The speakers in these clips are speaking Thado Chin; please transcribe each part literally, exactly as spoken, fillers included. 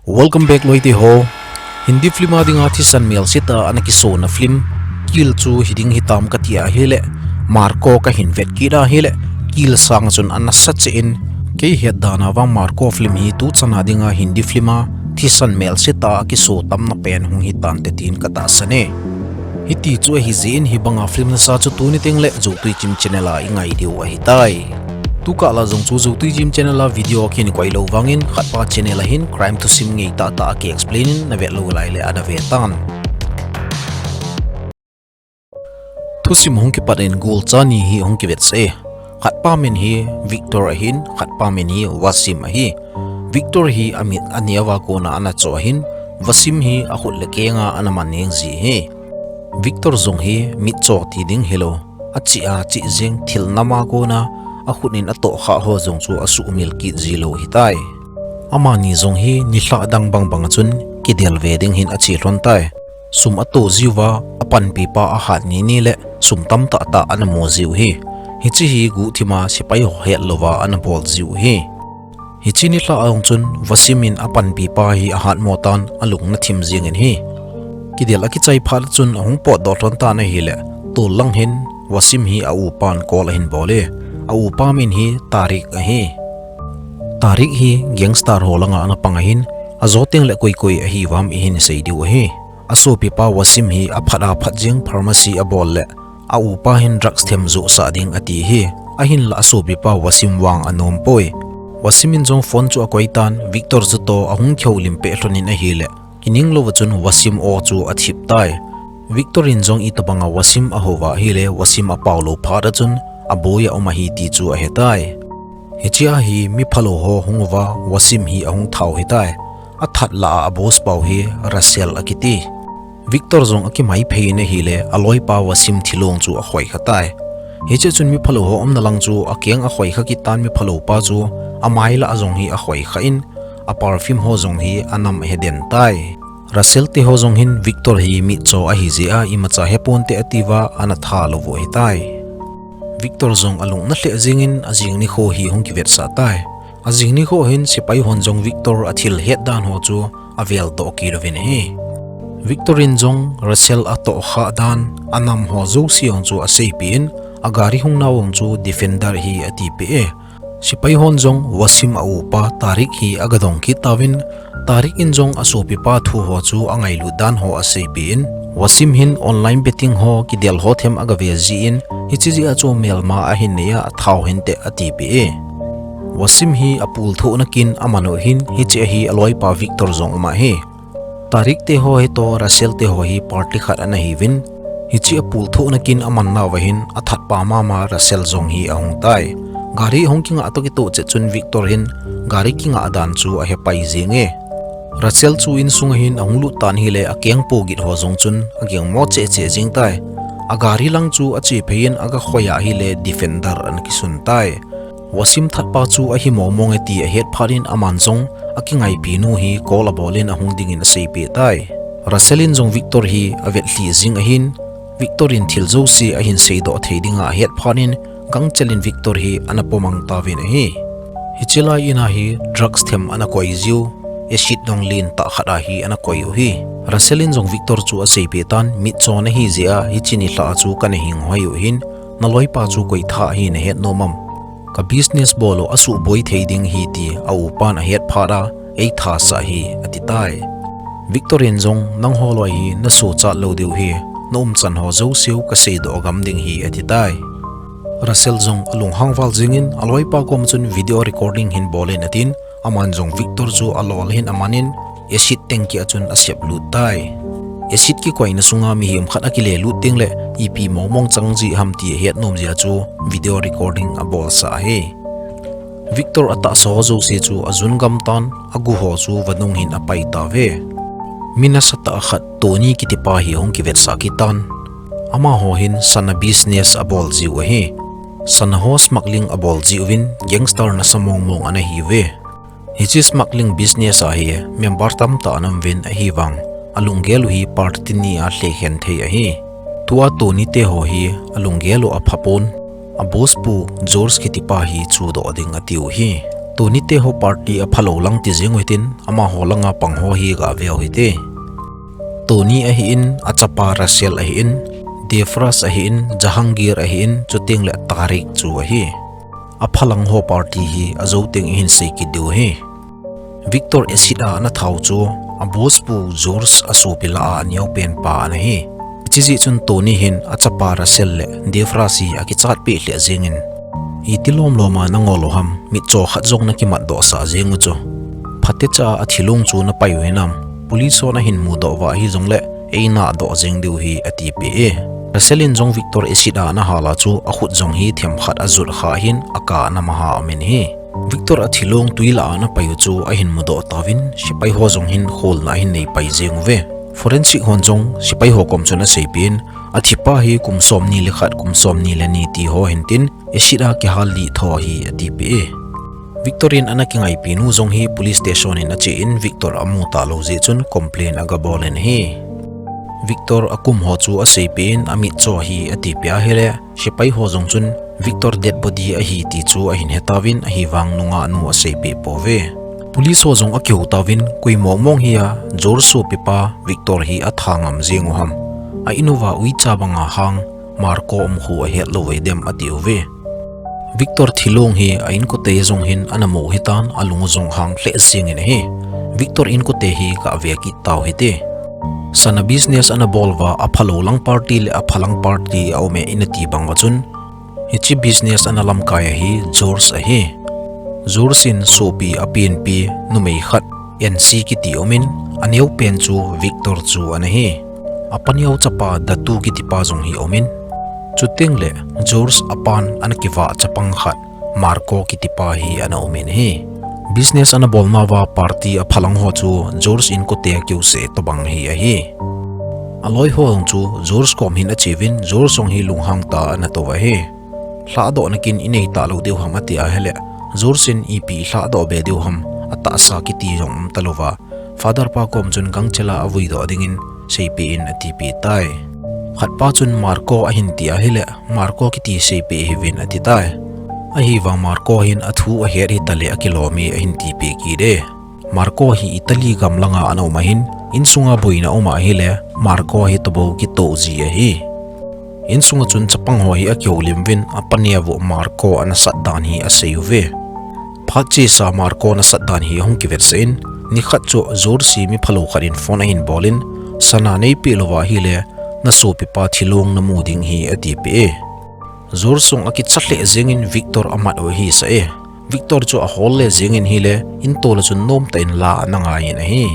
Welcome back loite ho. Hindi film a dinga thisan melse tah a ana kisona film Kill chu hiding hitam kati ahile, Marco kahin vet kit ahile, Kill sang chun ana sa cheh in, kei het dan a vang Marco film hi tuchan a dinga Hindi film a thisan melse tah a kiso tamna pen hung hitante tin katahsan e. Hiti chu ahi jeh in hibanga film nasa chu tuni tengle Zotui Gym channel a ingai diu ahitai. Tukah la jong chu Zotui Gym channel a video kini koi lou vangin khatpa channel a hin crime thusim ngei tahtah a ki explain in navet lou laile ana ve tan. Thusim hung kipat in golcha ni hi hung kivetsah e. Khatpa min hi Victor ahin, khatpa min hi Wasim ahi. Victor hi amit aneo a kona ana cho ahin, Wasim hi akhut le kenga ana man neng ji hi. Victor jong hi mitcho ti ding hilou, achih a chih jeng thil nam a kona akhut in atohkhah ho jong chu asuhmil kit ji lou hitai. Amani jong hi nilhah dang bangbang a chun kidel ve ding hin ache lhon tai. Sum atoh jiuva, apanpipa ahat nini le sum tamtahtah ana mu jiu hi. Hiche hi guhthima sepai ho het louva ana bol jiu hi. Hiche nilhah a jong chun Wasim in apanpipa hi ahatmo tan alung nathim jengin hi. Kidel akichai phat chun ahung potdoh lhon tan ahile, tol lang hin Wasim hi aupan call ahin bol e. Aupa min hi Tariq ahi. Tariq hi gangster ho langa ana pang ahin, ajo tengle koi koi ahiuvam ihin sei diu ahi. Asopipa Wasim hi aphat aphat jeng pharmacy abol le, aupa hin drugs them johsah ding ati hi. Ahinla asopipa Wasim vang anom poi. Wasim in jong phone chu akoi tan, Victor chutoh ahung kihoulim peh lhonin ahile, kining louva chun Wasim o chu athip tai. Victor in jong itobanga Wasim ahouva ahile, Wasim apao lou phat a chun aboi a um ahi ti chu ahetai. Hichea hi miphalou ho hung uva Wasim hi ahung thau hitai. Athat lah a boss pau hi Russell akiti. Victor jong akimai phei in ahile, aloipa Wasim thilong chu akhoi kha tai. Hiche chun miphalou ho umna lang chu akeng akhoi kha kit tan, miphalou pa chu amai lah a jong hi akhoi kha in, a perfume ho jong hi anam ahe den tai. Russell te ho jong hin Victor hi mitcho ahi jeh a imacha heponte atiuva ana tha lou u ahitai. Victor jong alung nalheh jengin ajing nikho hi hung kivetsah tai. Ajing nikho hin sepai hon jong Victor athil het dan ho chu avel doh kit uvin ahi. Victor in jong Russell atohkhah dan, anam ho jouse jong chu aseipeh in, agari hung nau jong chu Defender hi atipeh e. Sepai hon jong Wasim aupa Tariq hi agadong kit tauvin, Tariq in jong asopipa thu ho chu angailut dan ho aseipeh in, Wasim hin online betting ho kidel ho them agave jin, hiche jeh a chu melma ahin nei a, athau hinte atipeh e. Wasim hi apulthohna kin aman u hin, hichea hi aloipa Victor jong um ahi. Tariq te ho hitoh Russell te ho hi party khat ana hiuvin, hiche apulthohna kin aman nauva hin athatpa mama Russell jong hi ahung tai. Gari hung kingah toh kitoh cheh chun Victor hin gari kingah dan chu ahepai jenge. Russell chu insunga hin ahung lut tan ahile, akengpo git ho jong chun agengmo cheh cheh jeng tai. Agari lang chu achephei in agakhoi a ahile Defender ana kisun tai. Wasim thatpa chu ahi mongmong e ti ahet phat in aman jong akingaipi nu hi call abol in ahung dingin aseipeh tai. Russell in jong Victor hi avetlhi jing ahin, Victor in thil jouse ahin seidoh thei dinga ahet phat in gangchel in Victor hi ana pomang tauvin ahi. Hiche lai in a hi drugs them ana koi jiu, acid dong lentah khat a hi ana koi u hi. Russell in jong Victor chu aseipeh tan, mitcho nahi jeh a hiche nilhah a chu kana hing hoi u hin, naloipa chu koi tha ahi nahet nom am? Ka business bol u asuhboi thei ding ahi ti aupan ahet phat a, eitha sah ahi, ati tai. Victor in jong, nangho loi hi nasochat lou diu ahi, na umchan ho jouseu kaseidoh gam ding ahi, ati tai. Russell jong alunghang val jengin aloipa kom chun video recording hin bol in atin, aman jong Victor chu alol hin aman in, acid tank a chun asep lut tai. Acid kikoina sunga mihem khat akile lut tengle ipi mongmong chang ji ham ti ahet nom jeh a chu video recording abolsah ahi. Victor atahsa ho jouse chu ajun gam tan, agu ho chu vanung hin apai tauve. Mi nasatah khat Tony kitipa hi hung kivetsah kit tan. Amaho hin sana business abol jiu ahi. Sana ho smuggling abol jiuvin gangster nasa mongmong ana hiuve. Hiche smuggling business a hi member tamtah ana umuvin ahivang, alunggel u hi party ni a lhekhen thei ahi. Tua Tony te ho hi alunggel u aphapon, a boss pu George kitipa hi chuhdoh ding atiu hi. Tuni te ho party aphalou lang ti jeng u hitin, amaho langa pang ho hi gave u hite. Tuni ahin, achapa Russell ahin, Defras ahin, Jahangir ahin, chuteng le Tariq chu ahi. Aphalang ho party hi ajou teng ihin sei kit diu ahi. Victor acid a ana thau chu, a boss pu George asopi lah a aneopen pa ana hi. Chujeh chun Tuni hin achapa Russell le Defras hi akichat peh lheh jengin, iti lom lom a nangol u ham, mitcho khat jong nakimat doh sah jeng u chu. Phatecha a thilong chu napai u hinam, police hon ahin mudoh uva hijongle, eina doh jeng diu ahi atipeh e. Russell in jong Victor acid a ana hal a chu akhut jong hi themkhat ajot kha hin akah ana maha umin ahi. Victor athilong tui lah a ana pai u chu ahin mudoh tauvin, sepai ho jong hin kholna ahin nei pai jeng uve. Forensic hon jong sepai ho kom chun aseipeh in, athipa hi kum somni le khat, kum somni le ni ti ho hintin, acid a kihal lih tho ahi atipeh e. Victor in ana kingaipi nu jong hi police station in achen, Victor amu talou jeh chun complain agabol in ahi. Victor akum ho chu aseipeh in, amitcho ahi atipeh ahile, sepai ho jong chun Victor dead body ahi ti chu ahin hetauvin, ahivang nungah nu aseipeh pouve. Police ho jong akihou tauvin, koi mong mong hi a, George sopipa Victor hi atha ngam jeng u ham, a in uva uicha banga hang Marco umkhu ahet lou ve dem atiuve. Victor thilong hi a inkote jong hin ana mu hitan, alung jong hang lheh jengin ahi. Victor inkote hi gave kit tau hite. Sana business ana bol uva, aphalou lang party le aphalang party aume inati bang uva chun, hiche business ana lamkai a hi George ahi. George in sopi apenpi numei khat, Angie kiti aumin, aneopen chu Victor chu ana hi. Apaneo chapa Datu kitipa jong hi aumin, chuteng le George apan ana kivah chapang khat, Marco kitipa hi ana umin ahi. Business ana bolna uva party aphalang ho chu George inkote akiuseh tobang hi ahi. Aloi ho jong chu George kom hin acheuvin, George jong hi lunghang tah a ana tou ahi. Lhahdohna kin inei talou diu ham ati ahile, George in ipi lhahdoh be diu ham, atahsa kiti jong um talouva, Father pa kom chun gangchela avuidoh dingin seipeh in atipeh tai. Khatpa chun Marco ahin ti ahile, Marco kiti seipeh hiuvin atitai. Ahivang Marco hin athu ahet hitale akilom e ahin tipeh kit e. Marco hi Italy gam langa ana um ahin, insunga boina um ahile, Marco hi tobou kitoh ji ahi. Insunga chun chapang ho hi akihoulim uvin, apaneo u Marco anasat dan hi aseiuve. Phat chesa Marco nasat dan hi ahung kivetsah in, nikhat chu George hi miphalou khat in phone ahin bolin, sana neipeh louva ahile, nasopipa thilong namu ding ahi atipeh e. George jong akicha lheh jengin Victor amat u ahisah e. Victor chu ahol le jengin ahile, intola chun nomtah in la ana ngaiyin ahi.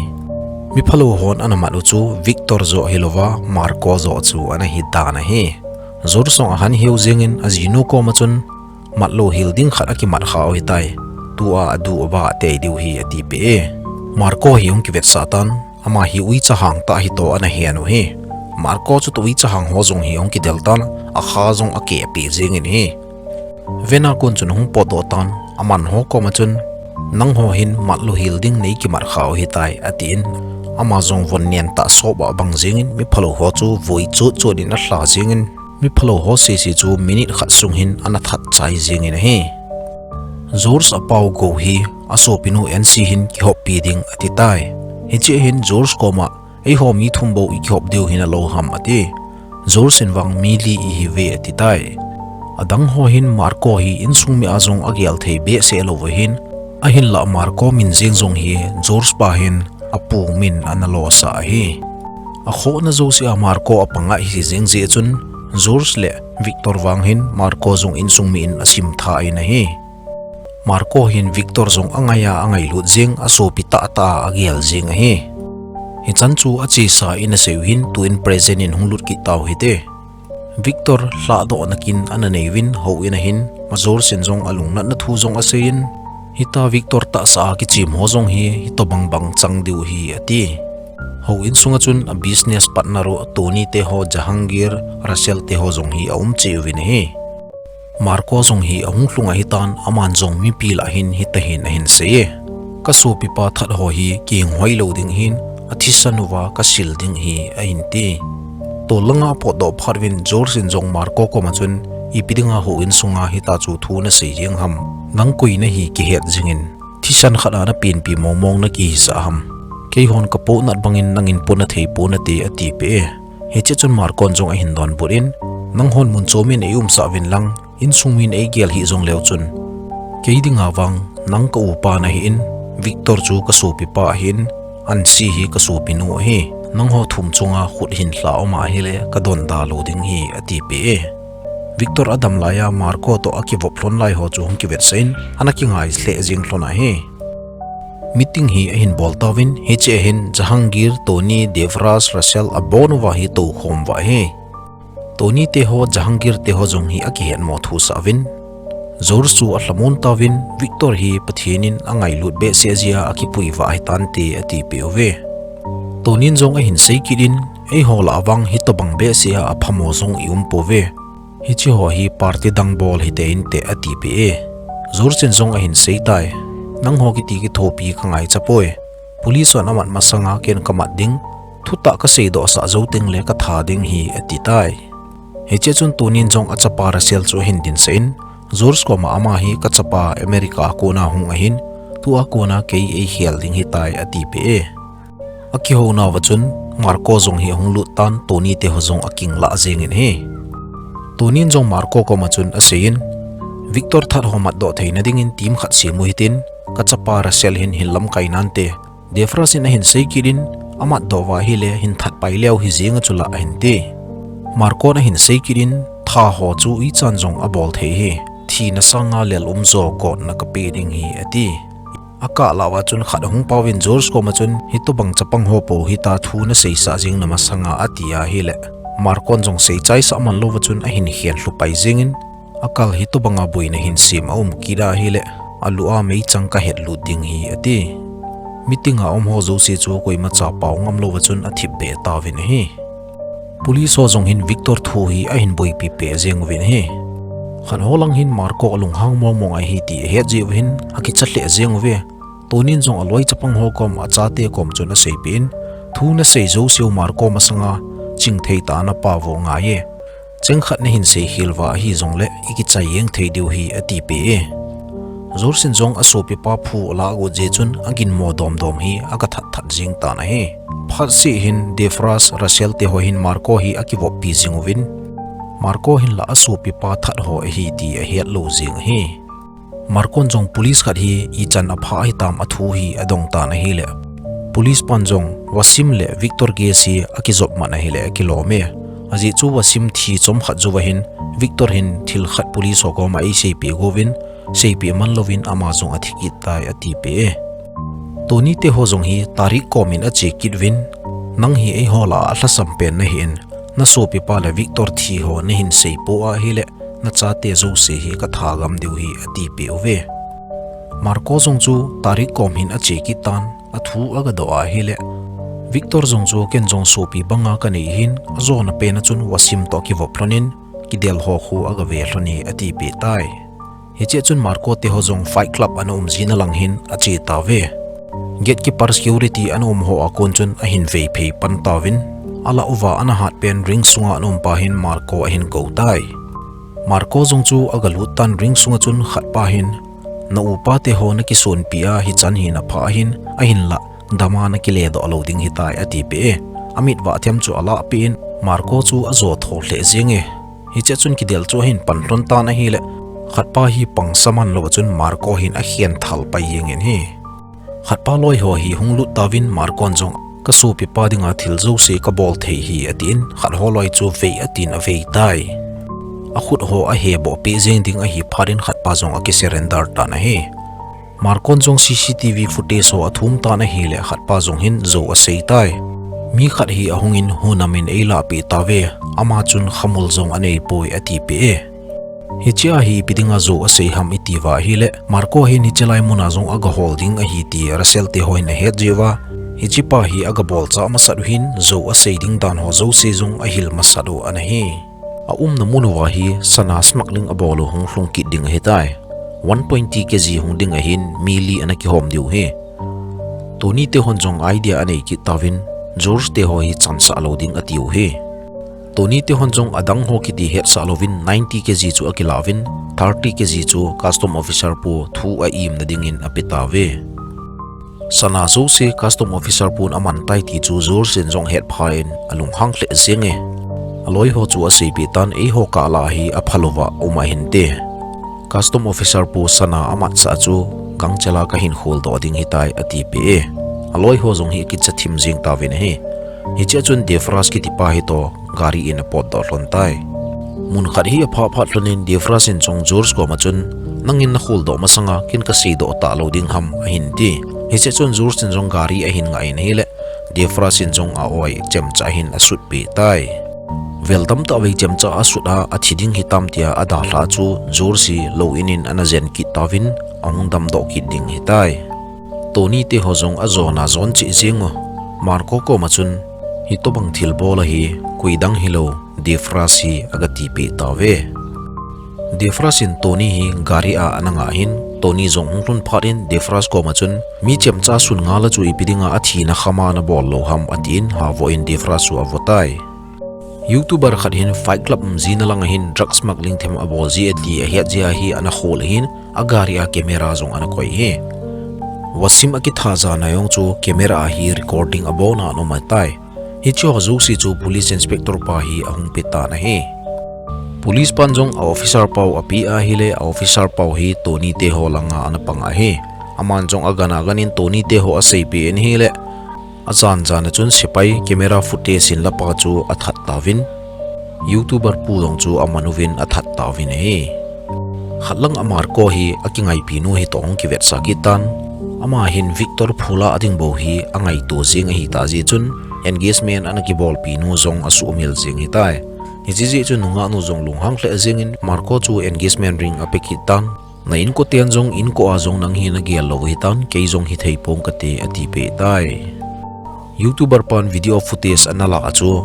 Miphalou hon ana mat u chu Victor joh hilouva, Marco joh chu ana hidan ahi. George jong ahan heu jengin ajinu koma chun, matlou hel ding khat akimat kha u hitai. Tua adu uva tei diu ahi atipeh e. Marco hi ahung kivetsah tan, ama hi uicha hang tah hitoh ana hen u ahi. Marco chutoh uicha hang ho jong hi ahung kidel tan, akha jong akehpeh jengin ahi. Vena kon chun ahung potdoh tan, aman ho koma chun, nangho hin matlou hel ding neikimat kha u hitai atin, ama jong von nentah sop a abang jengin, miphalou ho chu voi chot chot in alha jengin, miphalou ho sese chu minute khat sung hin ana that chai jengin ahi. George apau gou hi asopinu Angie hin kihoppi ding atitai. Hichea hin George koma, eiho mi thum bou ikihop diu hinalou ham ati. George in vang mi li ihiuve atitai. Adang ho hin Marco hi insung mi a jong agel thei behseh louva hin, ahinlah Marco min jeng jong hi George pa hin apu min ana losah ahi. Akhohna jousea Marco apanga ahi jeng jeh chun, George le Victor vang hin Marco jong insung mi in asimtha in ahi. Marco hin Victor jong angaia angailut jeng, asopi tahtah a agel jeng ahi. Hichan chu achesa in aseiu hin tuin present in hung lut kit tau hite. Victor lhahdohna kin ana neiuvin, houin a hin, George in jong alungnatna thu jong aseiyin, hita Victor tahsa a kichem ho jong hi hitobang bang chang diu ahi ati. Houin sunga chun a business partner u Tony te ho, Jahangir, Russell te ho jong hi aum cheh uvin ahi. Marco jong hi ahung lhung ahitan, aman jong mipi lah hin hitahin ahin sei e. Kasopipa that ho hi kihinghoi lou ding ahin, athisan uva kasil ding ahi ahin ti. Tol langa apotdoh phat uvin George in jong Marco koma chun, Ipi dinga houin sunga hitachu thu nasei jeng ham? Nang koi nahi kihet jingin, thisan khat a napenpi mongmong nakihisah ham? Keihon kapohnat bangin nangin pona thei ponate, atipeh e. Hiche chun Marcon jong ahin donbut in, nanghon mun chomin eiumsah uvin lang, insung min eigel hih jongleu chun, kei dinga vang nang kaupa nahin, Victor chu kasopipa ahin, Ansi hi kasopinu ahi. Nangho thum chunga khut hinlha um ahile kadonda lou ding ahi, atipeh e. Victor adam laiya Marco toh akivop lhon lai ho chu hung kivetsah in, ana kingai lheh jeng lhon ahi. Meeting hi ahin bol tauvin, hiche a hin Jahangir, Tony, Devras, Russell abon uva hi toukhom uva ahi. Tony teho, Jahangir teho jong hi akihetmo thusah uvin, George chu alhamon tauvin, Victor hi Pathen in angailut behseh jeh a akipui uva ahitante, atipeh uve. Tony in jong ahin seikit in, eiho lah a vang hitobang behseh a aphamo jong iumpouve. Hicheho hi party dang bol hite inte, atipeh e. George in jong ahin seitai, nangho kiti kithopi kangaichapoi. Police hon amat masanga ken kamat ding, thutah kaseidohsah jou tengle katha ding ahi, atitai. Hiche chun Tony in jong achapa Russell chu ahin dinsah in, George koma ama hi kachapa America a kona hung ahin, tua kona kei eikhel ding ahitai, atipeh e. Akihounauva chun Marco jong hi ahung lut tan, Tony teho jong akinglah jengin ahi. Tony in jong Marco koma chun aseiyin, Victor that ho matdoh theina dingin team khat semu hitin, kachapa Russell hin hin lamkai nante, Devras in ahin seikit in, amatdoh uva ahile hin thatpai leu hijeng a chula ahinte. Marco in ahin seikit in, tha ho chu ichan jong abol thei ahi, thina sanga lel umjo gotna kapeh ding ahi, ati. Akah lah uva chun khat ahung pauvin George koma chun, hitobang chapang ho pou hita thu naseisah jeng na masanga, ati ahile, Marco in jong seichaisah man louva chun ahin khen lhupai jengin, akal hitobanga boina hinsem aum kit ahile, alu a meichang kahetlut ding ahi, ati. Meeting a umho jouse chu koimacha pao ngam louva chun athipbeh tauvin ahi. Police ho jong hin Victor thu hi ahin boipi peh jeng uvin ahi. Khat ho lang hin Marco alunghang mongmong ahi ti ahet jeh uva hin akicha lheh jeng uve. Tony in jong aloi chapang ho kom, achate kom chun aseipeh in, thu nasei jouseu Marco masanga chingthei tah a napao u angaiye. Cheng khat nahin seikhel uva ahijongle ikichai jeng thei diu ahi, atipeh e. George in jong asopipa phu alah got jeh chun aginmo domdom hi aga that that jeng tan ahi. Phatseh hin Devras, Russell teho hin Marco hi akivoppi jeng uvin, Marco hinlah asopipa that ho ahi ti ahet lou jeng ahi. Marco in jong police khat hi ichan apha ahitam athu hi adong tan ahile, police pan jong Wasim le Victor case hi akijop man ahile akilom e. Ajeh chu Wasim thi chomkhat jouva hin Victor hin thil khat police ho koma eiseipeh gouvin, seipeh man louvin ama jong athi kit tai, atipeh e. Tony teho jong hi Tarik komin ache kit uvin, nang hi eiho lah a alhasam pen nahin, nasopipa le Victor thi ho nahin seipeh ahile, nachate jouse hi katha gam diu ahi, atipeh uve. Marco jong chu Tarik kom hin ache kit tan, athu agadoh ahile, Victor jong chu ken jong sopi banga kanei ahin, ajona pen a chun Wasim toh akivop lhonin, kidel ho khu agave lhone, atipeh tai. Hiche a chun Marco teho jong Fight Club ana um jina lang hin ache tauve. Gatekeeper security ana um ho a kon chun ahin vei phei pan tauvin, alah uva ana hat pen ring sunga ana umpa hin Marco ahin kou tai. Marco jong chu agalut tan ring sunga chun khatpa hin, na upa teho nakisonpi a hichan hi napha ahin, ahinlah dama nakiledoh lou ding ahitai, atipeh e. Amitvah them chu alahpeh in, Marco chu ajo tho lheh jenge. Hiche a chun kidel chu ahin pan lhon tan ahile, khatpa hi pangsa man louva chun Marco hin akhen thal pai jengin ahi. Khatpa loi ho hi hung lut tauvin Marco in jong, kasopipa dinga thil jouse kabol thei ahi, atin, khat ho loi chu vei atin avei tai. Akhut ho aheboh peh jeng ding ahi phat in khatpa jong akisurrender tan ahi. Marco in jong C C T V footage ho athum tan ahile khatpa jong hin jou asei tai. Mi khat hi ahungin hunamin eilahpeh tauve, ama chun khamul jong aneipoi, atipeh e. Hichea hi ipi dinga jou asei ham itiuva ahile, Marco hin hiche lai muna jong agahol ding ahi ti Russell teho hin ahet jeh uva, hichepa hi agabolchah masat u hin jou asei ding dan ho jouse jong ahil masat u ana hi. Aumna mun uva hi sana smuggling abol u hung lhung kit ding ahitai. One point three K G hung ding ahin mi li ana kihom diu ahi. Tony tehon jong idea anei kit tauvin, George teho hi chansah lou ding atiu ahi. Tony te hon jong adang ho kiti hetsah louvin ninety K G chu akilauvin, thirty K G chu custom officer pu thu a imna dingin ape tauve. Sana jouse custom officer pun aman tai ti chu Jules in jong hetpha in alunghang lheh jenge. Aloi ho chu aseipeh tan, eiho kah lah a hi aphalouva um ahinte. Custom officer pu sana amatsah chu gangchela kahin kholdoh ding hitai atipeh e. Aloi ho jong hi akicha thim jeng tauvin ahi. Hichea chun Defras kitipa hitoh gari in apotdoh lhon tai. Mun khat hi aphah phat lhonin Defras in jong Jules koma chun, nangin nakholdoh masanga ken kaseidoh talou ding ham ahin ti. Hichea chun Jules in jong gari ahin ngah in ahile, Defras in jong a-oi chemcha ahin asutpeh tai. Vel tamtah vei chemcha asut a athi ding hitam tia adalhah chu Jules hi lou in in ana jen kit tauvin ahung damdoh kit ding hitai. Tony te ho jong ajona jon cheh jeng u. Marco koma chun, hitobang thilbol ahi, koidang hilou, Defras hi agatipeh tauve. Defras in Tony hi gari a ana ngah hin, Tony jong hung lhun phat in Defras koma chun, mi chemcha sun ngal a chu ipi dinga athina khama nabol lou ham atin, havoh in Defras chu avotai. YouTuber khat hin Fight Club umjina langa hin drug smuggling them abol ji e ti ahet jeh a hi ana khol hin, agari a camera jong ana koi hi. Wasim akitha jana jong chu camera a hi recording abona ana um ahitai. Hicheho jouse chu police inspector pa hi ahung petan ahi. Police pan jong a-officer pau ape ahile, a-officer pau hi Tony teho langa ana pang ahi. Aman jong agana ganin Tony teho aseipeh in ahile, ajan jana chun sepai camera footage in lapa chu athat tauvin, YouTuber pu jong chu aman uvin athat tauvin ahi. Khatlang a Marco hi akingaipi nu hitoh hung kivetsah kit tan. Ama hin Victor phula ading bou hi angaito jeng ahita jeh chun engagement ana kibolpi nu jong asuhmil jeng hitai. Hiche jeh chun nungah nu jong lunghang lheh jengin Marco chu engagement ring ape kit tan. Na inkoten jong inko a jong nang hi nagel lou hitan, kei jong hithei pong kate atipeh tai. YouTuber pan video footage ana lah a chu,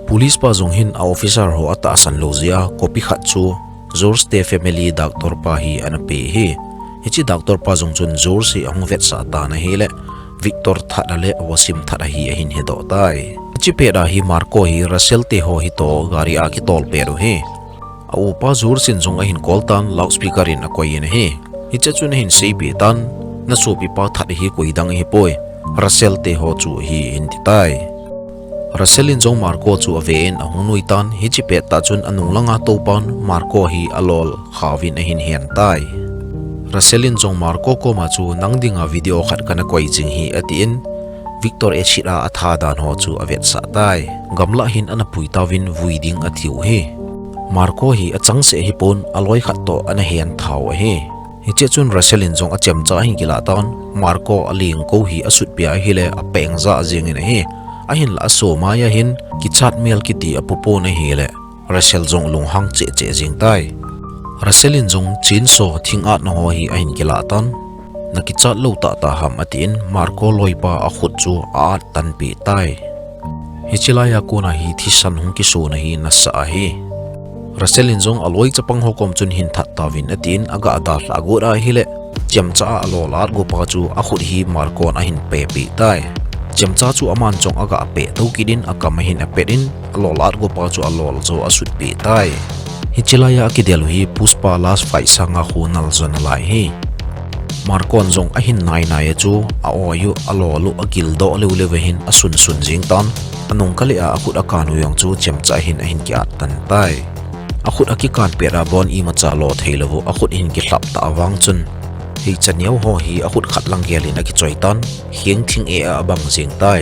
police pa jong hin a-officer ho atahsan lou jeh a copy khat chu Jules te family doctor pa hi ana pe hi. Hiche doctor pa jong chun Jules hi ahung vetsah tan ahile, Victor that a le Wasim that ahi ahin hedoh tai. Hiche pet a hi Marco hi Russell teho hitoh gari a kitol pet u hi. A-upa Jules in jong ahin call tan, loudspeaker in akoi in ahi. Hichea chun ahin seipeh tan, nasopipa that hi koidang ahipoi, Russell teho chu ahi ahin titai. Russell in jong Marco chu ave in ahung nui tan, hiche pettah chun anung langa toupan Marco hi alol khauvin ahin hen tai. Russell in jong Marco koma chu nang dinga video khat kana koi jing hi atin, Victor acid a atha dan ho chu avetsah tai. Gamlah hin ana pui tauvin vui ding atiu hi. Marco hi achangseh hipon, aloi khat toh ana hentha u ahi. Hichea chun Russell in jong achemcha ahin kilah tan, Marco alengkou hi asutpeh ahile apeng jah jengin ahi. Ahinla asomai a hin kichat mel kiti apupon ahile, Russell jong lunghang cheh cheh jeng tai. Russell in jong chainsaw thingatna ho hi ahin kilah tan, nakichat lou tahtah ham atin, Marco loipa akhut chu a-at tanpeh tai. Hiche laiya kona hi thisan hung kisona hi nasah ahi. Russell in jong aloi chapang ho kom chun hin that tauvin atin, aga dalhah got ahile, chemcha a alol at gopa chu akhut hi Marco in ahin pehpeh tai. Chemcha chu aman jong aga peh tou kit in akam ahin apet in, alol at gopa chu alol jo asutpeh tai. Hiche laiya akidel u hi Pushpa last fight sanga khu nal jo nalai hi. Marco in jong ahin nai nai a chu a-oi u, alol u, agildoh leu leu a hin asun sun jeng tan. Anung kah leh a akhut akan u jong chu chemcha hin ahin ki-at tan tai. Akhut akikan pet a bon imacha lo thei lou u, akhut hin kilhap tah vang chun, heicha neo ho hi akhut khat lang gel in akichoi tan, hengthing e a abang jeng tai.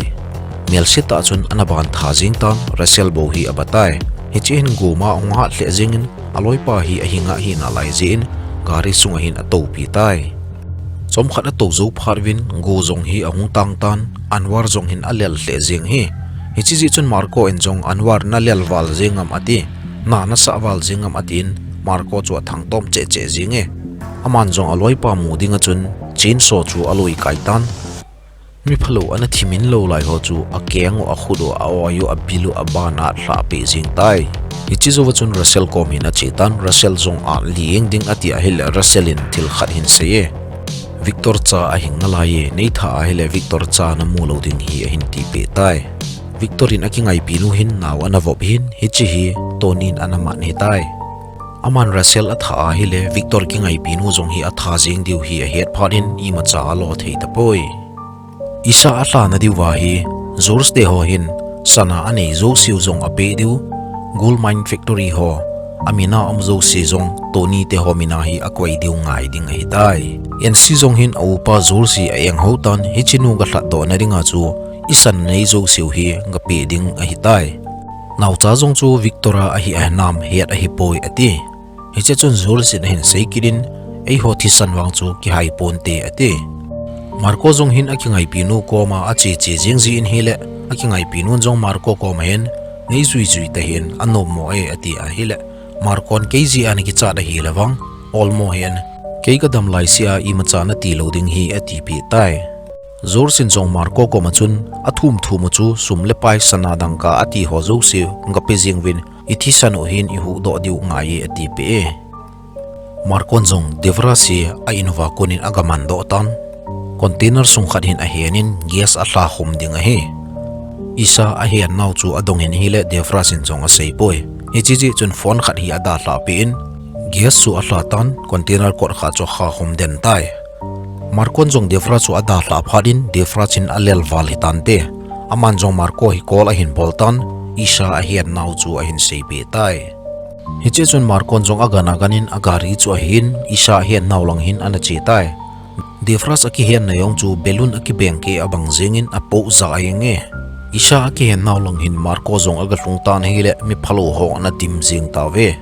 Melse tah chun ana bantha jeng tan, Russell bou hi aba tai. Hiche hin goma ahung hat lheh jengin, aloipa hi ahinga hi nalai jeh in, gari sunga hin atoupi tai. Chomkhat atou jou phat uvin, go jong hi ahung tang tan, Anwar jong hin alel lheh jeng hi. Hiche jeh chun Marco in jong, Anwar, nalel val jeng am, ati. Na nasah val jeng am, atin, Marco chu athangtom cheh cheh jenge. Aman jong aloipa mu dinga chun, chainsaw chu aloi kai tan. Miphalou ana thimin lou lai ho chu akeng u, akhut u, a-oi u, abil u, aban a alhah peh jeng tai. Hiche jouva chun Russell kom hin ache tan, Russell jong atlih jeng ding ati ahile Russell in thil khat hin asei e. Victor cha ahing nalai e, neitha ahile Victor cha namu lou ding hi ahin tipeh tai. Victor in akingaipinu hin nao ana vop hin, hiche hi Tony in ana man ahitai. Aman Russell atha ahile, Victor kingaipinu jong hi atha jeng diu hi ahet phat in imacha alo thei tapoi. Isa alhana diuva hi, George teho hin sana anei jouseu jong apeh diu, gold mine factory ho amin a um jouse jong Tony teho min a hi akoi diu ngai ding ahitai. N C jong hin aupa George hi a-enghou tan, hiche nu galhatdoh na dinga chu isan nei jouseu hi gapeh ding ahitai. Naocha jong chu Victor a ahi ahinam het ahipoi ati. Hiche chun George in ahin seikit in, eiho thisan vang chu kihai ponte ati. Marco jong hin akingaipinu koma ache che jeng jin ahile, akingaipinun jong Marco koma hin, nei jui jui tahih in anommo e ati ahile, Marco in kei jeh a nakichat ahile vang, olmo hih in, kei kadam laisea imacha nati lou ding hi atipeh tai. George in jong Marco koma chun, athum thum u chu sum le pai sana dangka ati ho jouse gape jeng uvin, ithisan u hin ihuhdoh diu ngai e atipeh e. Marco in jong Devras hi a-in uva konin agamandoh tan. Container sung khat hin ahen in gas alhakhum ding ahi. Isa ahennau chu adong in ahile Devras in jong aseipoi. Hiche jeh chun phone khat hi adalhah peh in, gas chu alha tan, container kot khat chu akhakhum den tai. Marco in jong Devras chu adalhah phat in, Devras in alelval hitante. Aman jong Marco hi call ahin bol tan, Isa ahennau chu ahin seipeh tai. Hiche chun Marco in jong agan agan in agari chu ahin, Isa ahennau lang hin ana che tai. Devras akihenna jong chu balloon akibeng keh abang jeng in apoh ja jeng e. Isa akihennau lang hin Marco jong agalhung tan ahile, miphalou ho ana dim jeng tauve.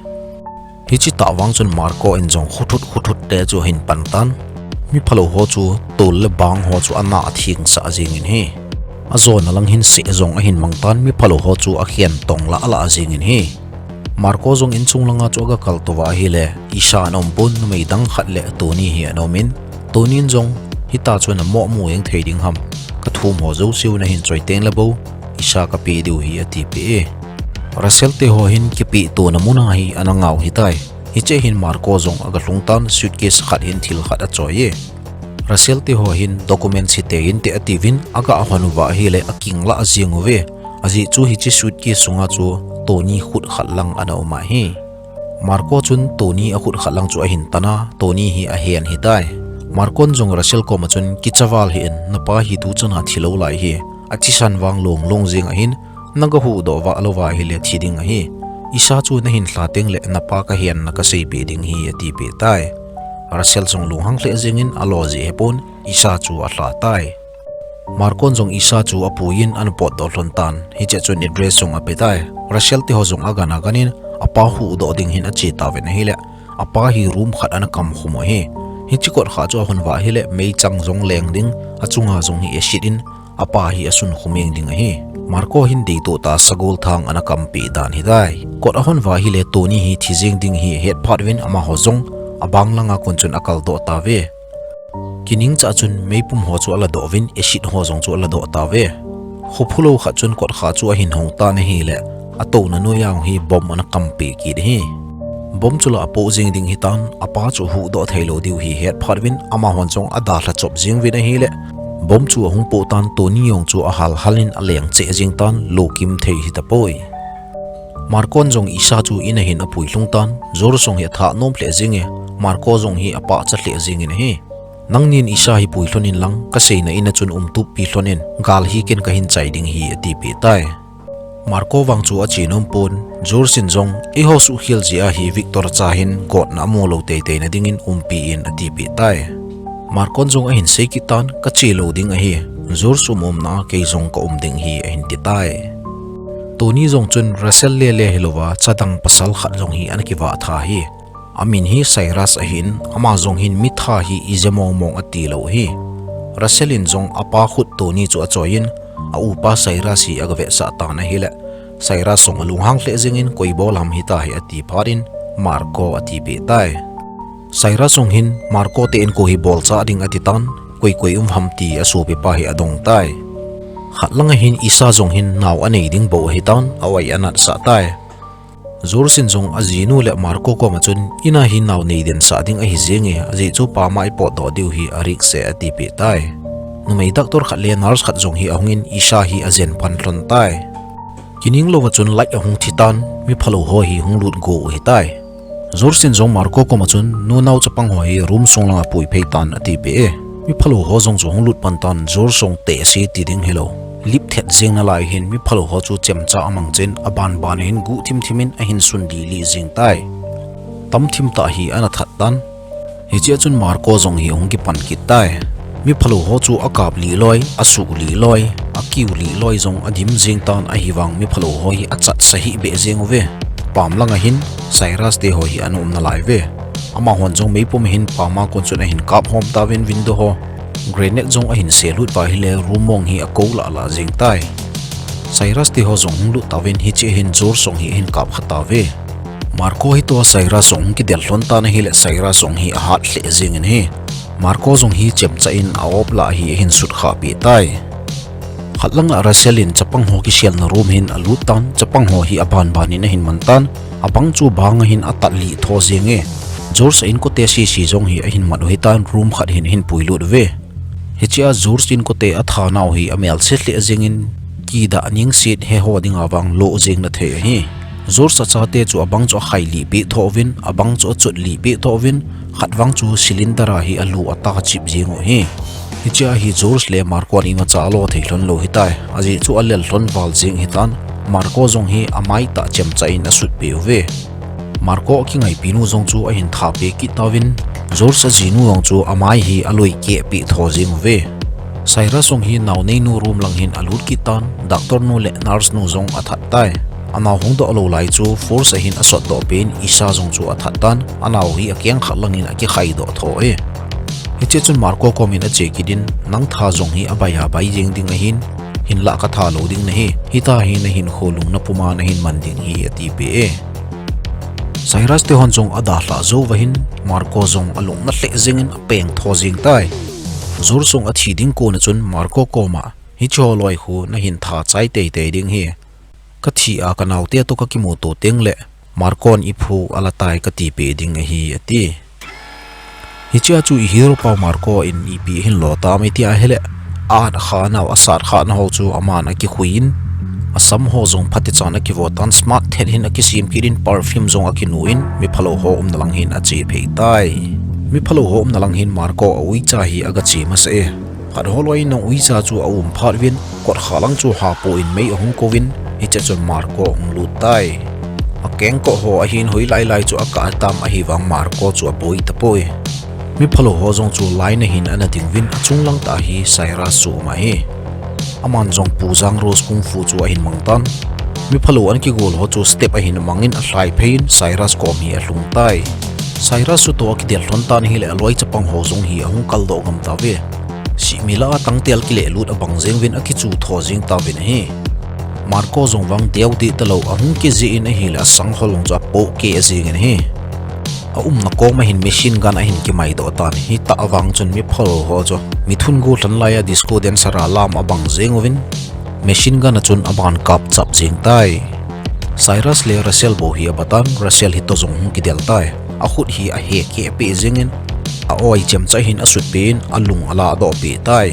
Hiche tah vang chun Marco in jong khuthut khuthut te chu ahin pan tan. Miphalou ho chu tol le bang ho chu ana athengsah jeng in ahi. Ajona lang hin seh jong ahin mang tan, miphalou ho chu akhen tong lah lah jeng in ahi. Marco jong inchung langa chu agakaltou va ahile, Isa ana um pon, numei dang khat le Tony hi ana um in, Tony in jong, hita chu namoh mu jeng thei ding ham, kathum ho jouseu nahin choi teng le bou, Isa kapeh diu hi atipeh e. Russell teho hin kipeh tona mun a hi ana ngah u ahitai. Hiche hin Marco jong agalhung tan, suitcase khat hin thil khat achoi e. Russell teho hin document hite inte atiuvin, agahon uva ahile akinglah jeng uve. Ajeh chu hiche suitcase sunga chu Tony khut khat lang ana um ahi. Marco chun Tony akhut khat lang chu ahin tan a, Tony hi ahen ahitai. Marco in jong Russell koma chun, kicha val hih in, napa hi tuchan a thilou lai hi, athisan vang long long jeng ahin, nagahuhdoh vah lou va ahile thi ding ahi. Isa chu nahin lha teng le napa kahenna kaseipeh ding hi atipeh tai. Russell jong lunghang lheh jeng in alo jeh ahipon, Isa chu alha tai. Marco in jong Isa chu apui in ana potdoh lhon tan, hiche chun address jong ape tai. Russell teho jong agan agan in, apa huhdoh ding hin ache tauvin ahile, apa hi room khat ana kamkhum u ahi. Hiche kot khat chu ahon uva ahile, meichang jong leng ding, achunga jong hi acid in, apa hi asunkhum jeng ding ahi. Marco hin deitoh tah a sagol thang ana kampeh dan ahitai. Kot ahon uva ahile, Tony hi thi jeng ding hi ahet phat uvin, amaho jong abang langa kon chun akaldoh tauve. Kiningcha chun meipum ho chu aladoh uvin, acid ho jong chu aladoh tauve. Khophulou khat chun kot khat chu ahin hong tan ahile, atouna noiya hi bomb ana kampeh kit ahi. Bomb chu la apoh jeng ding ahitan, apa chu huhdoh theilou diu hi ahet phat uvin, amahon jong adalha chop jeng uvin ahile, bomb chu ahung poh tan, Tony jong chu ahal hal in aleng cheh jeng tan, lokim thei hitapoi. Marco in jong Isa chu in a hin apui lhung tan, George jong hi athah nom lheh jeng e, Marco jong hi apahcha lheh jeng in ahi. Nangnin Isa hi pui lhon inlang, kaseina in a chun umtup pi lhon in, gal hi ken kahin chai ding ahi, atipeh tai. Marco vang chu ache nom pon, George in jong, eiho suhkhel jeh a hi Victor cha hin gotna amu lou teitei na dingin umpi in, atipeh tai. Marco in jong ahin sei kit tan, kache lou ding ahi, George um umna a kei jong kaum ding ahi, ahin ti tai. Tony jong chun Russell lele hilouva, chadang pasal khat jong hi ana kivah tha ahi. Amin hi Cyrus ahin, ama jong hin mitha hi ije mong mong ati lou ahi. Russell in jong apa khut Tony chu achoiyin, a-upa Cyrus hi agavetsah tan ahile, Cyrus jong alunghang lheh jengin, koi bol ham hitia hi ati phat in, Marco atipeh tai. Cyrus jong hin, Marco te inko hi bolchah ding ati tan, koi koi um ham ti asopipa hi adong tai. Khat langa hin Isa jong hin nao anei ding bou ahitan, a-oi anatsah tai. George in jong ajinu le Marco koma chun, in a hi nao nei densah ding ahi jenge, ajeh chu pama ipotdoh diu hi arisk e atipeh tai. numei doctor khat le nurse khat jong hi ahungin Isha hi ajen pan lhon tai. Kining louva chun light ahung thi tan, miphalou ho hi hung lut go u hitai. George in jong Marco koma chun, nunao chapang ho hi room sung langa pui phei tan, ati peh e. Miphalou ho jong chu hung lut pan tan, George jong teh se ti ding hilou. Lip thet jeng nalai hin miphalou ho chu chemcha amang chen, aban ban hin guh thim thim in ahin sun lili jeng tai. Tam thim tah hi ana that tan. Hichea chun Marco jong hi ahung kipan kit tai. Miphalou ho chu akap lih loi, asuh lih loi, akiu lih loi jong adim jeng tan, ahivang miphalou ho hi achat sa hih beh jeng uve. Pam langa hin Cyrus te ho hi ana um nalai uve. Amahon jong meipum hin pama kon chun ahin kap hom tauvin window ho. Grenade jong ahin se lut uva ahile room mong hi akou lah lah jeng tai. Cyrus te ho jong hung lut tauvin hichea hin George jong hi ahin kap kha tauve. Marco hi toh Cyrus jong hung kidel lhon tan ahile Cyrus jong hi ahat lheh jeng in ahi. Marco jong hi chemcha in a-op lah hi ahin sut khah peh tai. Khat langa Russell in chapang ho kiselna room hin alut tan, chapang ho hi aban ban in ahin man tan, abang chu banga hin atat lih tho jeng e. George a inkote sese jong hi ahin mat u hitan, room khat hin ahin pui lut uve. Hichea George inkote athanau hi amel se lheh jeng in, kidah ningset he ho dinga vang lo jeng na thei ahi. George achate chu abang chu akhai lih peh tho uvin, abang chu achot lih peh tho uvin, khat vang chu cylinder a hi alu ata chip jeng u ahi. Hichea hi George le Marco in imacha alo thei lhon lou hitai. Ajeh chu alel lhon val jeng hitan, Marco jong hi amai tah chemcha in asut peh uve. Marco akingaipi nu jong chu ahin tha peh kit tauvin, George ajinu jong chu amai hi aloi keh peh tho jeng uve. Cyrus jong hi naonei nu room lang hin alut kit tan, doctor nu le nurse nu jong athat tai. Anao hung doh lou lai chu force a hin asot doh peh in Isha jong chu athat tan, anao hi akeng khat lang in akikhai doh tho e. Hichea chun Marco kom in ache kit in, nang tha jong hi abai abai jeng ding ahin, hinlah ka tha lou ding nahi, hita hi nahinkho lung na puma nahin man ding hi, ati peh e. Cyrus te hon jong adalhah jou uva hin, Marco jong alung na lheh jeng in apeng tho jeng tai. George jong athi ding kon a chun Marco koma, hiche ho loi khu nahin tha chai tei tei ding hi. Ka thi a ka naote toh ka kimuto teng le, Marco in iphu ala tai kati peh ding ahi, ati. Hichea chu i hero pa Marco in ipi ahin lo tam iti ahile, a-at kha nau, asat kha nau ho chu aman akikhui in, asam ho jong phatechan akivo tan, smart thet hin akisem kit in, perfume jong akinu in, miphalou ho umna lang hin ache phei tai. Miphalou ho umna lang hin Marco a uicha hi aga che masa e. Khat ho loi in nang uicha chu aum phat uvin, kot kha lang chu hapo in mei ahung kou vin, hichea chun Marco ahung lut tai. Akengkoh ho ahin hoilai lai chu akah tam ahivang Marco chu aboi tapoi. Miphalou ho jong chu line a hin ana ding uvin, achung lang tah hi Cyrus chu um ahi. Aman jong Pu Jang Rose kung fu chu ahin mang tan. Miphalou ana kigol ho chu step a hin amang in alhai phei in Cyrus kom hi alhung tai. Cyrus chu toh akidel lhon tan ahile aloi chapang ho jong hi ahung kal doh ngam tauve. Sihmi lah a tangtel kileh lut abang jeng uvin akichu tho jeng tauvin ahi. Marco jong vang deu deh talou ahung kijih in ahile asang ho jong chu apoh keh jeng in ahi. Aumna kom a hin machine gun ahin kimai doh tan, hitah vang chun miphalou ho chu mithun go lhon lai a disco dancer a lam abang jeng uvin, machine gun a chun aban kap chap jeng tai. Cyrus le Russell bou hi aba tan, Russell hi toh jong hung kidel tai. Akhut hi ahe keh peh jeng in, a-oi chemcha hin asut peh in, alung ala doh peh tai.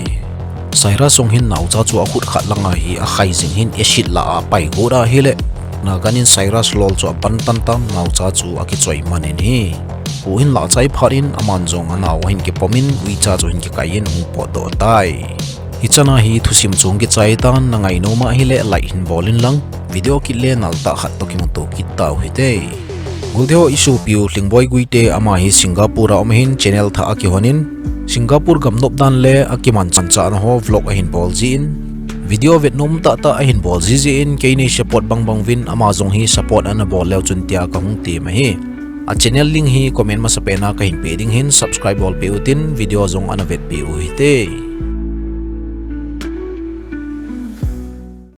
Cyrus jong hin naocha chu akhut khat langa hi akhai jing hin acid lah a apai got ahile, nagan in Cyrus lol chu aban tan tan, naocha chu akichoi man in ahi. Pu hin lah chai phat in aman jong anao ahin kipom in uicha chu ahin kikai in ahung potdoh tai. Hichan a hi thusim chu hung kichai tan, nangai nom ahile like hin bol in lang, video kit le nal tah khat toh kimuto kit tau hite. Golteho, isopiu Lhingboi Guite ama hi Singapore a um ahin, channel thah akihon in, Singapore gam nop dan le akimanchah na ho vlog ahin bol jin, video vet nom tah tah ahin bol jiji in, kei nei support bangbang uvin ama jong hi support ana bol leu chun tia kahung tem ahi. A channel link hi comment masapen a kahin pe ding ahin, subscribe bolpeh utin, video jong ana vetpeh u hite.